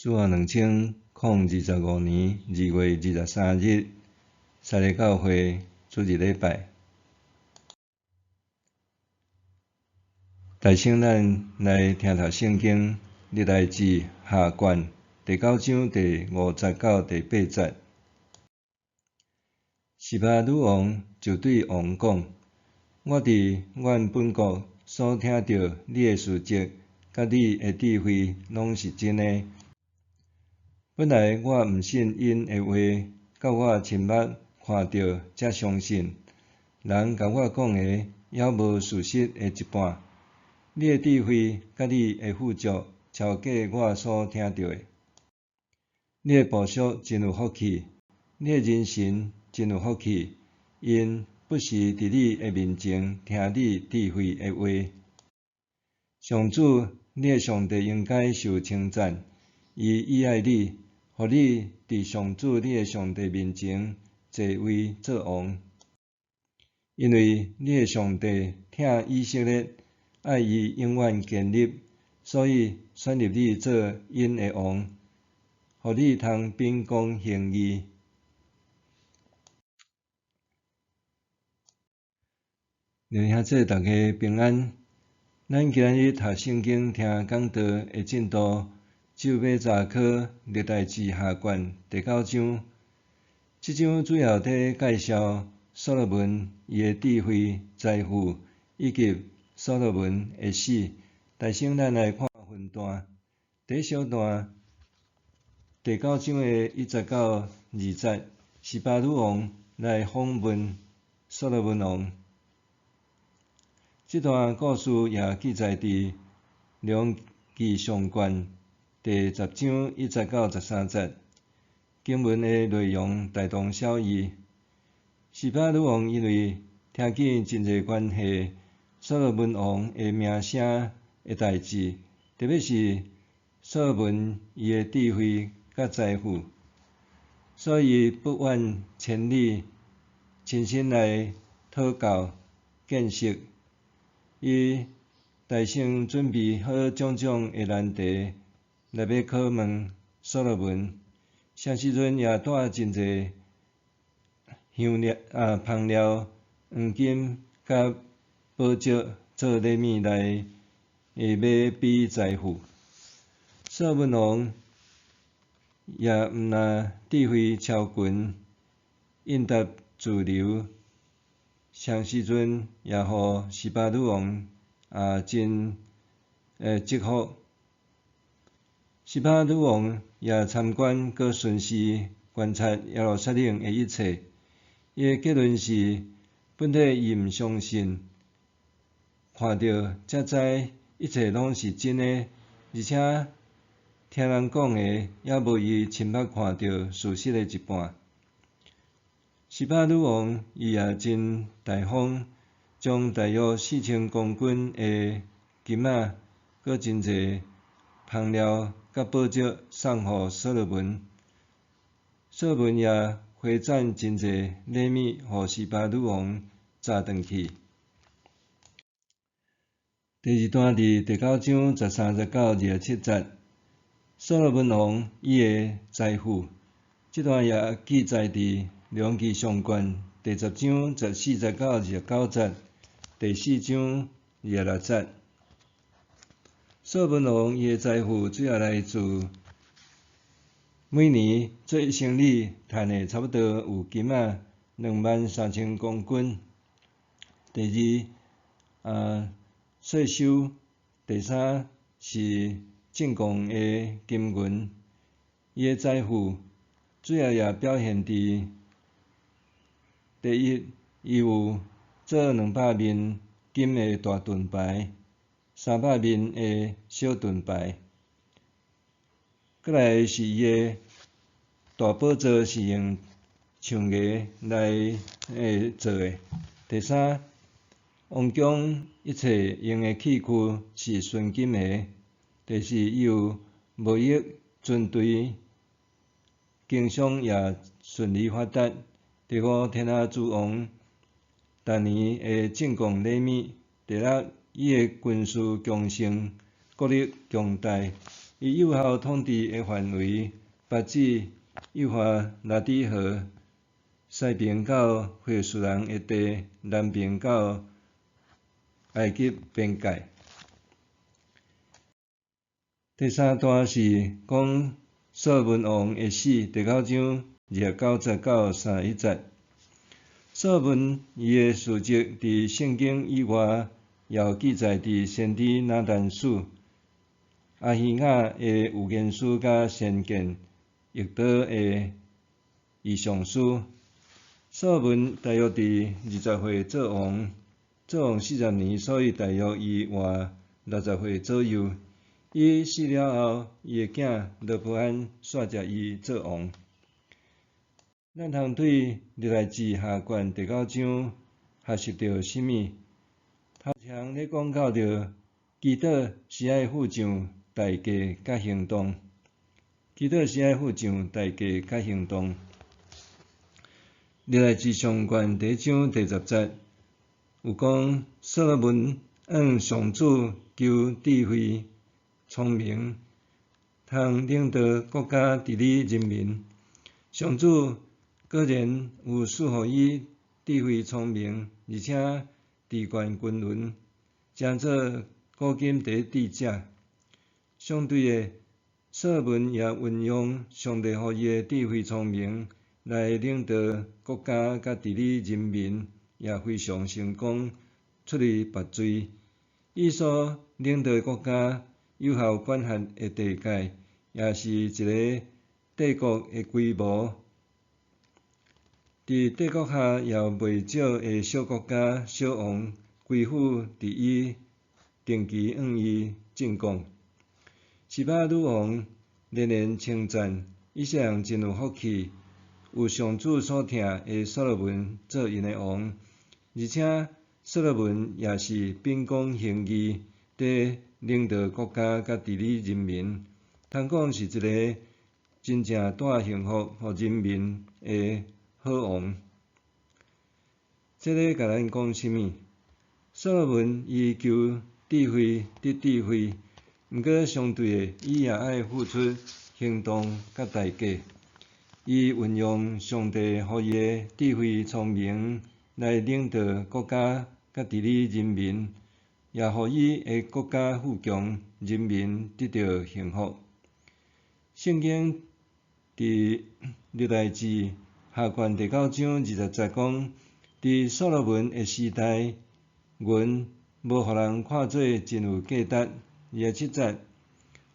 主後2025年2月23日，三个教會主日禮拜。大先咱來聽讀聖經，歷代志下卷第九章第五節到第八節。示巴女王就對王講：我佇阮本國所聽著你的事蹟，佮你的智慧，攏是真的。本來我毋信𪜶的話，到我親目看著才相信。人共我講的，猶無事實的一半。你的智慧佮你的富足，超過我所聽著的。你的部屬真有福氣，你的人臣真有福氣，𪜶不時佇你的面前聽你智慧的話。上主，你的上帝應該受稱讚，伊喜愛你，予你佇上主你的上帝面前坐位做王。因為你的上帝疼以色列，愛伊永遠堅立，所以選立你做𪜶的王，予你通秉公行義。弟兄姊妹大家平安。咱今日讀聖經聽講道的進度，只有欲查考歷代志下卷第九章。這章主要佇介紹所羅門伊的智慧、財富以及所羅門的死。但先咱來看分段。第一小段，第九章的一節到二節，示巴女王來訪問所羅門王。這段故事也記載佇列王紀上卷第十章一節到十三節。經文的內容大同小異。示巴女王因為聽見真濟關係所羅門王的名聲的代誌，特別是所羅門伊的智慧佮財富，所以不遠千里，親身來討教見識。伊大先準備好種種的難題來欲考問所羅門，啥時陣也帶真濟香料啊、香料、黃金佮寶石做禮物來買比財富。所羅門王也毋但智慧超群，應答自如。啥時陣也予示巴女王啊真折服。示巴女王也參觀閣巡視觀察耶路撒冷的一切。伊的結論是，本底伊毋相信，看著才知一切攏是真的，而且聽人講的，猶無伊親目看著事實的一半。示巴女王伊也真大方，將大約4000公斤的金仔，閣真濟香料佮寶石送予所羅門。所羅門也回贈真濟禮物予示巴女王載轉去。第二段佇第九章十三節到27節，所羅門王伊的財富，這段也記載佇列王紀上卷第十章十四節到29節，第四章26節。所羅門王伊的財富主要來自每年做生理趁的差不多有金仔23,000公斤。第二，稅收；第三是進貢的金銀。伊的財富主要也表現佇第一，伊有做200面金的大盾牌，300面的小盾牌。閣來是伊的大寶座是用象牙來做的。第三，王宮一切用的器具是純金的。第四，伊有貿易船隊，經商也順利發達。第五，天下諸王逐年的進貢禮物。第六，伊的軍事強盛，國力強大，伊伊有效統治的範圍，北至幼發拉底河，西爿到非利士人的地，南爿到埃及邊界。第三段是講所羅門王的死，第九章29節到31節。所羅門伊的事蹟佇聖經以外，也有記載佇先知拿單書、亞希雅的預言書佮先見易多的異象書。所羅門大約佇20歲做王，做王40年，所以大約伊活60歲左右。伊死了後，伊的囝羅波安紲接伊做王。咱通對歷代志下卷第九章學習著啥物？頭一項咧講到著，祈禱是愛付上代價佮行動。祈禱是愛付上代價佮行動。歷代志上卷第一章第10節有講，所羅門向上主求智慧、聰明，通領導國家、治理人民。上主果然有賜予伊智慧、聰明，而且治權均勻，成做古今第一智者。相對的，所羅門也運用上帝予伊的智慧、聰明來領導國家佮治理人民，也非常成功，出類拔萃。伊所領導的國家有效管轄的地界，也是一个帝國的規模。佇帝國下也有袂少的小國家、小王歸附佇伊，定期向伊進貢。示巴女王連連稱讚以色列人真有福氣，有上主所疼的所羅門做𪜶的王，而且所羅門也是秉公行義，佇領導國家佮治理人民，通講是一个真正帶幸福予人民的好王。這咧共咱講啥物？所羅門伊求智慧得智慧，毋過相對的，伊也愛付出行動佮代價。伊運用上帝予伊的智慧聰明來領導國家佮治理人民，也予伊的國家富強，人民得著幸福。聖經佇歷代志下卷第九章20節講，佇所羅門的時代，銀無予人看做真有價值。27節，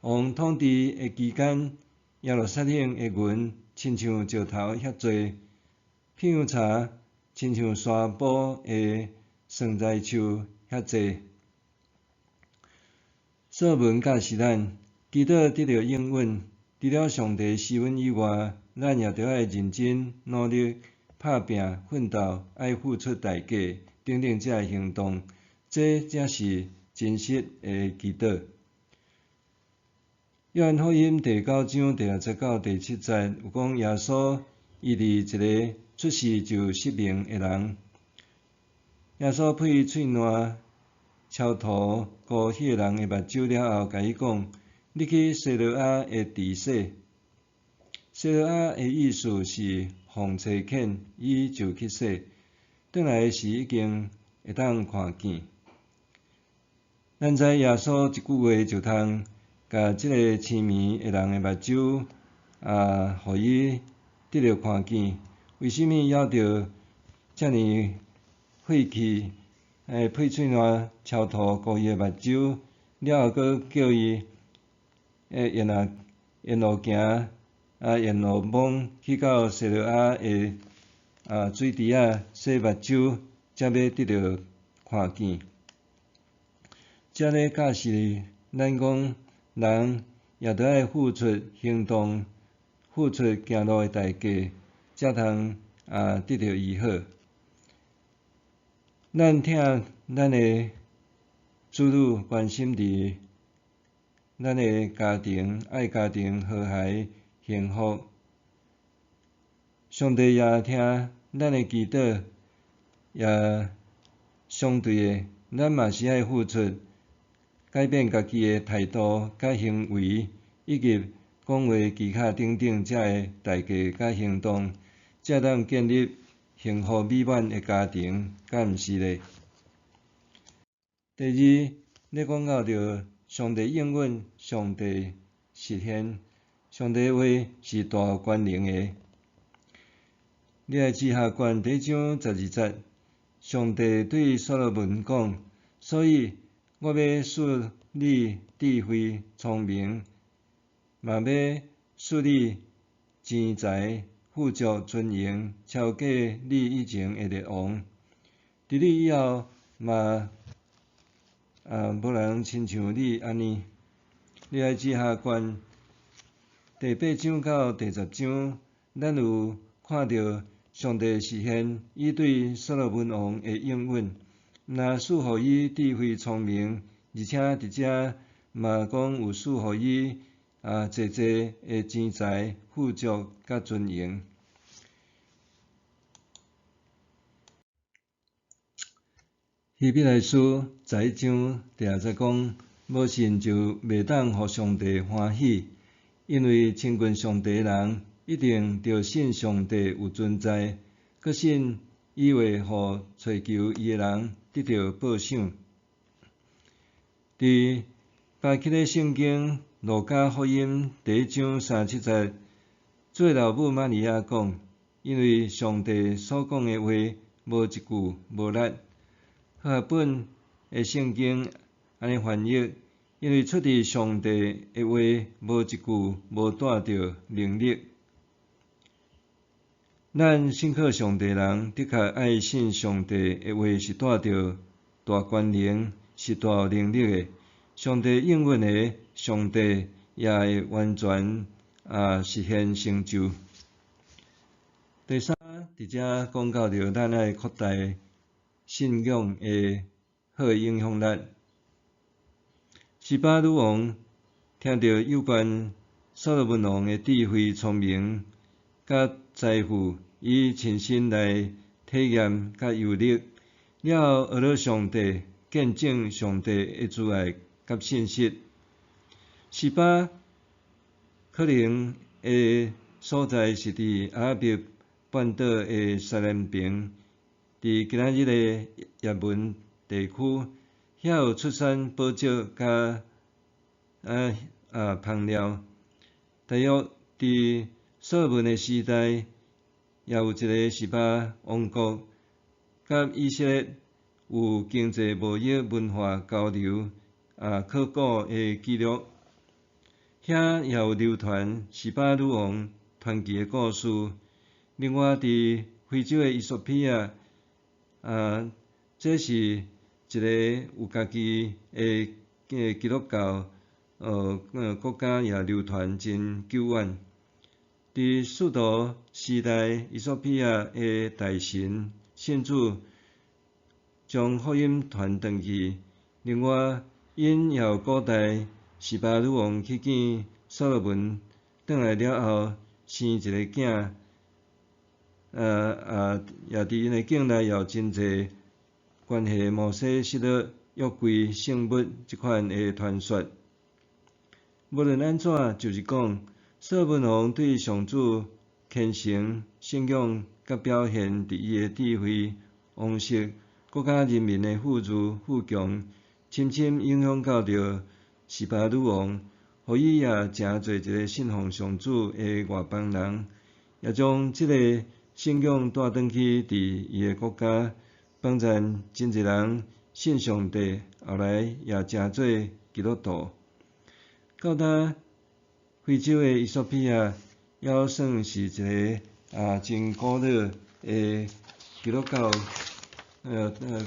王統治的期間，耶路撒冷的銀親像石頭遐濟，片柴親像沙埔的桑棑樹遐濟。所羅門教示咱，祈禱得著應允，除了上帝施恩以外，咱也著愛認真努力、拍拚、奮鬥，愛付出代價等等這个行動，這才是真實的祈禱。約翰福音第九章第六節到第七節有講耶穌醫治一个出世就失明的人。耶穌噴喙瀾超塗糊彼个人的目睭了後，共伊講：你去西羅亞的池洗。西羅亞的意思是奉差遣，伊就去洗，轉來時已經會當看見。咱知耶穌一句話就通共這个癡盲的人的目睭啊，予伊得著看見。為啥物猶著遮爾費氣？噴喙瀾超塗糊伊的目睭，了後閣叫伊沿啊沿路行，啊沿路摸去到西羅亞的水池仔洗目睭，才欲得著看見。這咧教示咱講，人也著愛付出行動，付出行路的代價，才通得著醫好。咱疼咱的子女，關心佇咱的家庭，愛家庭和諧幸福。上帝也聽咱的祈禱，也相對的，咱嘛是愛付出，改變家己的態度佮行為，以及講話技巧等等遮个代價佮行動，才會當建立幸福美滿的家庭，敢毋是咧？第二，咧講到著上帝應允，上帝實現，上帝話是大有權能的。歷代志下卷第一章12節，上帝對所羅門講：所以我欲賜你智慧、聰明，嘛欲賜你錢財、富足、尊榮，超過你以前的列王。佇你以後嘛無人親像你按呢。歷代志下卷第八章到第十章，咱有看著上帝實現伊對所羅門王的應允，毋但賜予伊智慧聰明，而且佇遮嘛講有賜予伊濟濟的錢財、富足佮尊榮。希伯來書11章第二節講：無信就袂當予上帝歡喜，因為親近上帝的人，一定著信上帝有存在，閣信伊會予揣求伊的人得著報賞。佇巴啟的聖經路加福音第一章37節，主的老母瑪利亞講：因為上帝所講的話，無一句無力。和合本的聖經按呢翻譯：因為出自上帝的話，無一句無帶著能力。咱信靠上帝人，的確愛信上帝的話是帶著大權能，是大有能力的。上帝應允的，上帝也會完全實現成就。第三，佇遮講到著咱愛擴大信仰的好影響力。示巴女王聽著有關所羅門王的智慧、聰明佮財富，伊親身來體驗佮遊歷，了後學了上帝，見證上帝的慈愛佮信實。示巴可能的所在是佇阿拉伯半島的西南邊，佇今仔日的也門地區，遐有出產寶石佮香料。大約佇所羅門的時代，也有一个示巴王國，佮以色列有經濟貿易、文化交流考古的記錄。遐也有流傳示巴女王傳奇的故事。另外，佇非洲的伊索比亞，這是一个有家己的基督教國家，也流傳真久遠。佇使徒時代，伊索比亞的大臣信主，將福音傳轉去。另外，𪜶也有古代示巴女王去見所羅門，轉來了後生一个囝，也佇𪜶的境內也有真濟關係摩西失落約櫃聖物這款的傳說。無論按怎，就是講，所羅門王對上主虔誠信仰佮表現佇伊的智慧、王室、國家人民的富裕富強，深深影響到著示巴女王，予伊也成做一个信奉上主的外邦人，也將這个信仰帶轉去佇伊的國家，幫贊真濟人信上帝，後來也成做基督徒。到今非洲的伊索比亞，猶算是一个真古老的基督教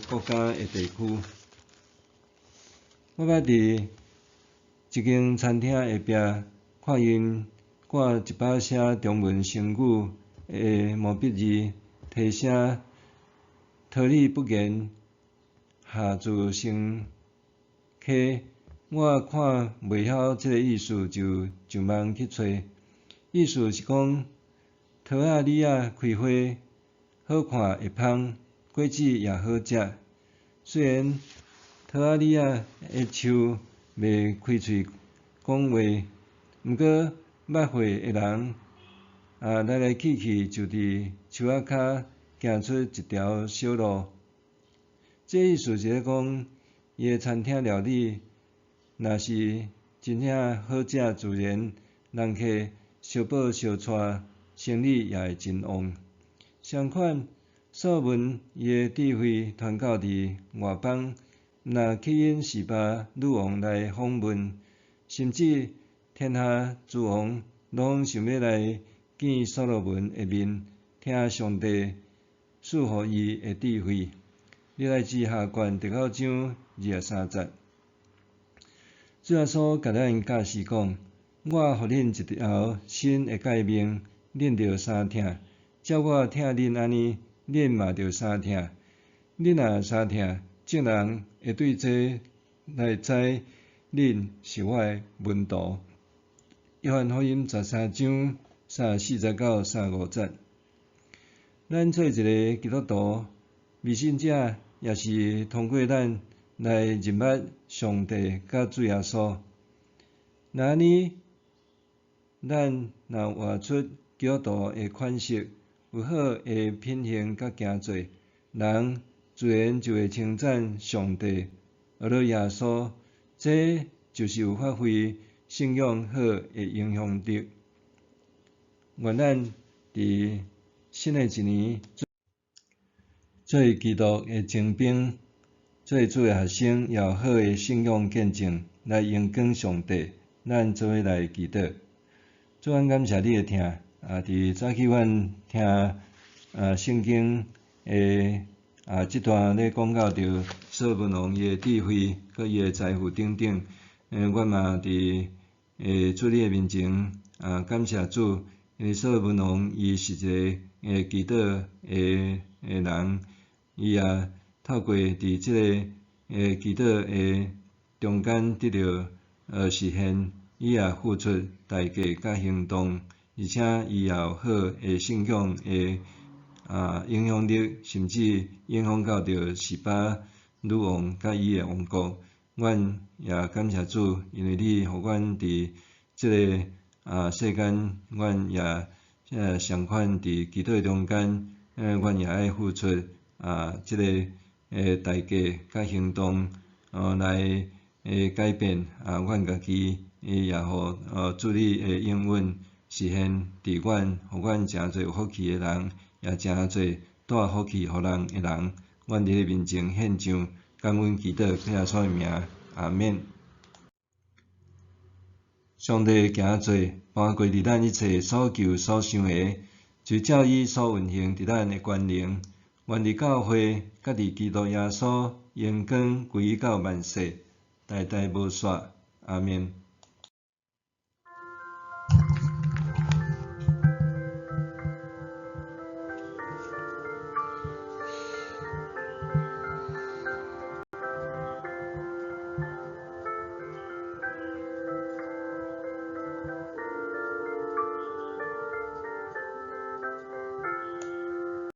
國家的地區。我捌佇一間餐廳下壁看𪜶掛一百寫中文成語的毛筆字，題寫“桃李不言，下自成蹊”。我看袂曉這个意思，就上網去揣。意思是講，桃仔李仔開花，好看會芳，果子也好食。雖然桃仔李仔的樹袂開喙講話，毋過捌火的人啊，來來去去就佇樹仔跤行出一條小路。這意思是咧講，伊的餐廳料理若是真正好食，自然人客相報相傳，生意也會真旺。相款，所羅門伊的智慧傳到佇外邦，毋但吸引示巴女王來訪問，甚至天下諸王攏想欲來見所羅門的面，聽上帝賜予伊的智慧。歷代志下卷第九章23節。主耶穌共咱教示講：我予恁一條新的誡命，恁著相疼。照我疼恁按呢，恁嘛著相疼。恁若相疼，眾人會對這來知恁是我的門徒。約翰福音13章34節到35節。咱做一个基督徒，未信者也是通過咱來認捌上帝佮主耶穌。若按呢，咱若活出基督徒的款式，有好的品行佮行做，人自然就會稱讚上帝，學著耶穌，這就是有發揮信仰好的影響力。願咱佇新的一年，做基督的精兵，做主的學生，也有好的信仰見證，來榮光上帝。咱做伙來祈禱。主，阮感謝你的疼。啊，佇早起阮聽啊聖經的啊這段咧講到著所羅門王伊的智慧，佮伊的財富等等。阮嘛佇主你的面前啊感謝主，因為所羅門王伊是一个祈禱的人，伊也透過佇這个祈禱的中間得著實現，伊也付出代價佮行動，而且伊也有好的信仰的影響力，甚至影響到著示巴女王佮伊的王國。阮也感謝主，因為你予阮佇這个世間，阮也相款佇祈禱中間，阮也愛付出這个代價佮行動，來改變阮家己，也予主你的應允實現佇阮，予阮成做有福氣的人，也成做帶福氣予人的人。阮佇你面前獻上感恩祈禱，靠耶穌的名，阿免。上帝行做，搬過佇咱一切所求所想的，就照伊所運行佇咱的權能。願佇教會，佮佇基督耶穌榮光歸到萬世，代代無煞。阿免。